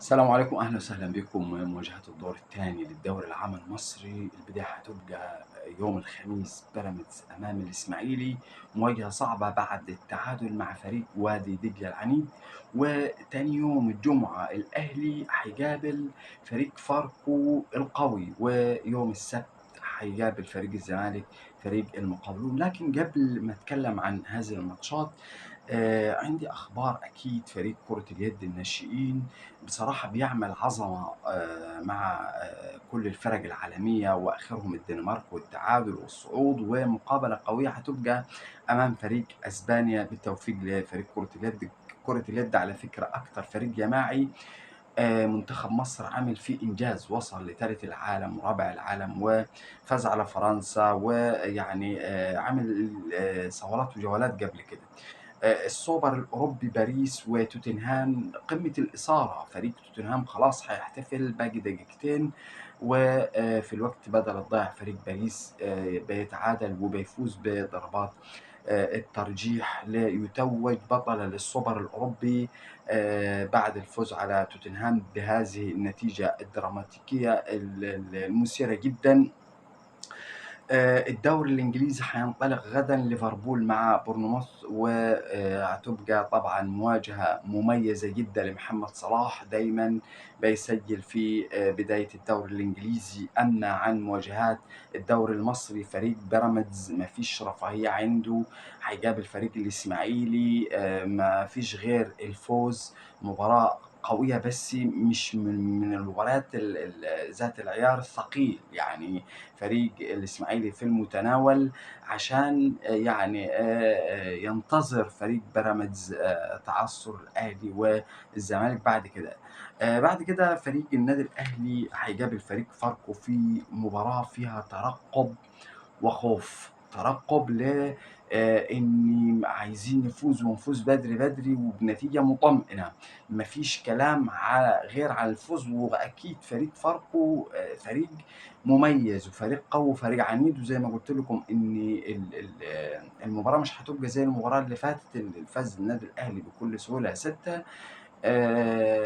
السلام عليكم، أهلا وسهلا بكم. مواجهة الدور الثاني للدوري العام المصري، البداية هتبقى يوم الخميس، بيراميدز أمام الإسماعيلي، مواجهة صعبة بعد التعادل مع فريق وادي دجلة العنيد. وتاني يوم الجمعة الأهلي هيقابل فريق فاركو القوي، ويوم السبت هيقابل فريق الزمالك فريق المقاولون. لكن قبل ما أتكلم عن هذه الماتشات عندي أخبار. أكيد فريق كرة اليد الناشئين بصراحة بيعمل عظمة مع كل الفرق العالمية، وآخرهم الدنمارك، والتعادل والصعود ومقابلة قوية هتبقى أمام فريق أسبانيا. بالتوفيق لفريق كرة اليد. كرة اليد على فكرة أكتر فريق جماعي، منتخب مصر عامل فيه إنجاز، وصل لثالث العالم ورابع العالم وفاز على فرنسا، ويعني عامل صولات وجولات قبل كده. السوبر الأوروبي، باريس وتوتنهام، قمة الإثارة. فريق توتنهام خلاص هيحتفل، باقي دقيقتين، وفي الوقت بدل الضائع فريق باريس بيتعادل وبيفوز بضربات الترجيح ليتوج بطلا للسوبر الأوروبي بعد الفوز على توتنهام بهذه النتيجة الدراماتيكية المثيرة جدا. الدوري الإنجليزي حينطلق غدًا، ليفربول مع بورنموث، وهتبقى طبعًا مواجهة مميزة جدًا لمحمد صلاح، دايمًا بيسجل في بداية الدوري الإنجليزي. أما عن مواجهات الدوري المصري، فريق بيراميدز ما فيش رفاهية عنده، هيقابل فريق الإسماعيلي، ما فيش غير الفوز. مباراة قوية بس مش من المباريات ال ال ذات العيار الثقيل، يعني فريق الإسماعيلي في المتناول، عشان يعني ينتظر فريق بيراميدز تعثر الأهلي والزمالك بعد كده. بعد كده فريق النادي الأهلي هيقابل فريق فاركو في مباراة فيها ترقب وخوف، ترقب ل إن عايزين نفوز ونفوز بدري بدري وبنتيجة مطمئنة، ما فيش كلام على غير على الفوز. وأكيد فريق فاركو فريق مميز وفريق قوي وفريق عنيد، وزي ما قلت لكم إن المباراة مش هتبقى زي المباراة اللي فاتت اللي فاز النادي الأهلي بكل سهولة 6.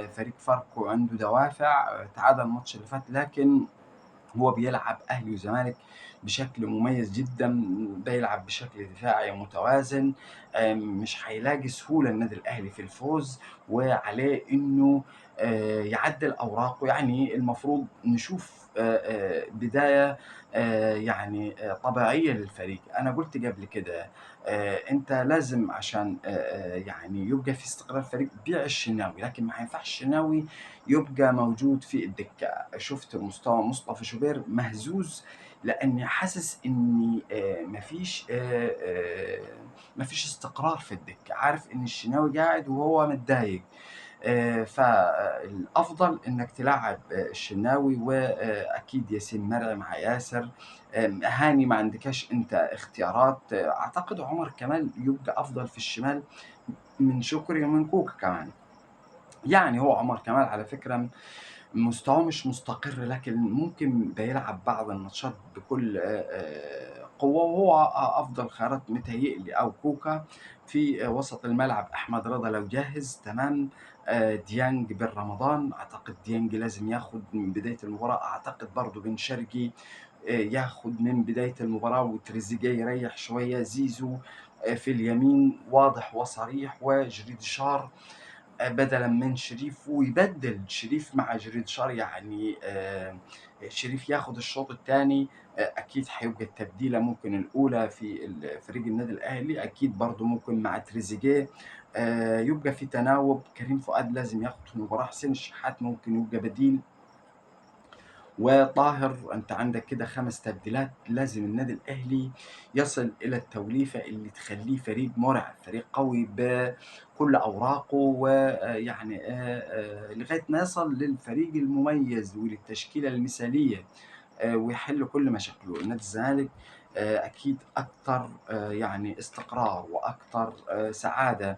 فريق فاركو عنده دوافع، تعادل الماتش اللي فات، لكن هو بيلعب أهلي وزمالك بشكل مميز جدا، بيلعب بشكل دفاعي متوازن، مش هيلاقي سهولة النادي الأهلي في الفوز، وعليه إنه يعدل أوراقه. يعني المفروض نشوف بداية يعني طبيعية للفريق. أنا قلت قبل كده أنت لازم عشان يعني يبقى في استقرار الفريق بيع الشناوي، لكن ما هينفعش الشناوي يبقى موجود في الدكة. شفت مستوى مصطفى شوبير مهزوز، لاني حاسس ان مفيش استقرار في الدكه، عارف ان الشناوي قاعد وهو متضايق. فالافضل انك تلعب الشناوي، واكيد ياسين مرعي مع ياسر هاني. ما عندكش انت اختيارات. اعتقد عمر كمال يبقى افضل في الشمال من شكري ومن كوكا كمان. يعني هو عمر كمال على فكره مستواه مش مستقر، لكن ممكن بيلعب بعض الماتشات بكل قوة، وهو أفضل خيارات متهيألي أو كوكا في وسط الملعب. أحمد رضا لو جاهز تمام، ديانج بن رمضان، أعتقد ديانج لازم ياخد من بداية المباراة، أعتقد برضو بن شرقي ياخد من بداية المباراة، وتريزيجيه يريح شوية. زيزو في اليمين واضح وصريح، وجريديشار بدلا من شريف، ويبدل شريف مع جريدشار، يعني شريف ياخد الشوط الثاني. اكيد هيبقى التبديله ممكن الاولى في فريق النادي الاهلي، اكيد برضو ممكن مع تريزيجيه يبقى في تناوب. كريم فؤاد لازم ياخد في المباراه، حسين الشحات ممكن يبقى بديل، وطاهر. انت عندك كده 5 تبديلات. لازم النادي الاهلي يصل الى التوليفه اللي تخليه فريق مرعب، فريق قوي بكل اوراقه، ويعني لغايه ما يصل للفريق المميز وللتشكيله المثاليه ويحل كل مشاكله. النادي الزمالك اكيد اكثر يعني استقرار واكثر سعاده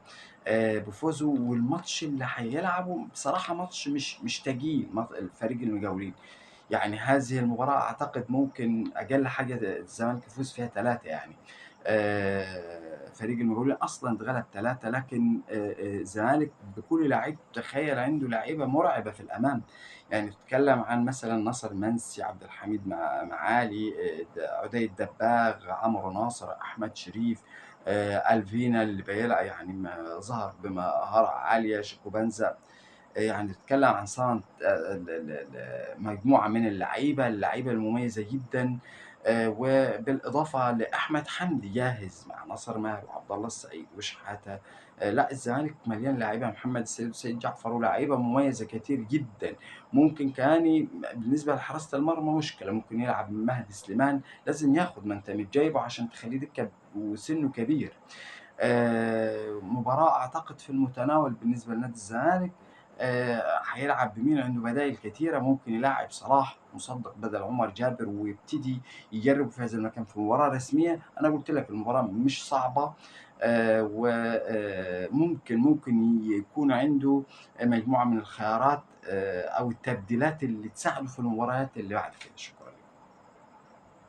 بفوزه، والماتش اللي هيلعبه بصراحه ماتش مش تجيل الفريق المجاولين. يعني هذه المباراة أعتقد ممكن أقل حاجة الزمالك يفوز فيها 3 يعني. فريق المقاولين اصلا اتغلب 3، لكن الزمالك بكل لعيبته تخيل عنده لعيبة مرعبة في الامام. يعني تتكلم عن مثلا نصر منسي، عبد الحميد معالي، عدي الدباغ، عمرو ناصر، احمد شريف، الفينا اللي بيلعب يعني ما ظهر بمهارة عالية، شيكوبانزا. يعني تتكلم عن صنعة مجموعة من اللعيبة المميزة جدا، وبالاضافة لاحمد حمدي جاهز مع نصر ماهر وعبد الله السعيد وشحاته. لا الزمالك مليان لعيبة، محمد السيد وسيد جعفر ولاعيبه مميزة كتير جدا. ممكن كاني بالنسبة لحراسه المرمى مشكلة، ممكن يلعب مهدي سليمان، لازم ياخد، ما انت مش جايبه عشان تخليه دكه وسنة كبير. مباراة اعتقد في المتناول بالنسبة لنادي الزمالك. هيلعب بمين؟ عنده بدائل كتيرة، ممكن يلعب صلاح مصدق بدل عمر جابر ويبتدي يجرب في هذا المكان في مباراة رسمية. انا قلت لك المباراة مش صعبة، وممكن يكون عنده مجموعة من الخيارات، او التبديلات اللي تساعده في المباريات اللي بعد كده. شكرا.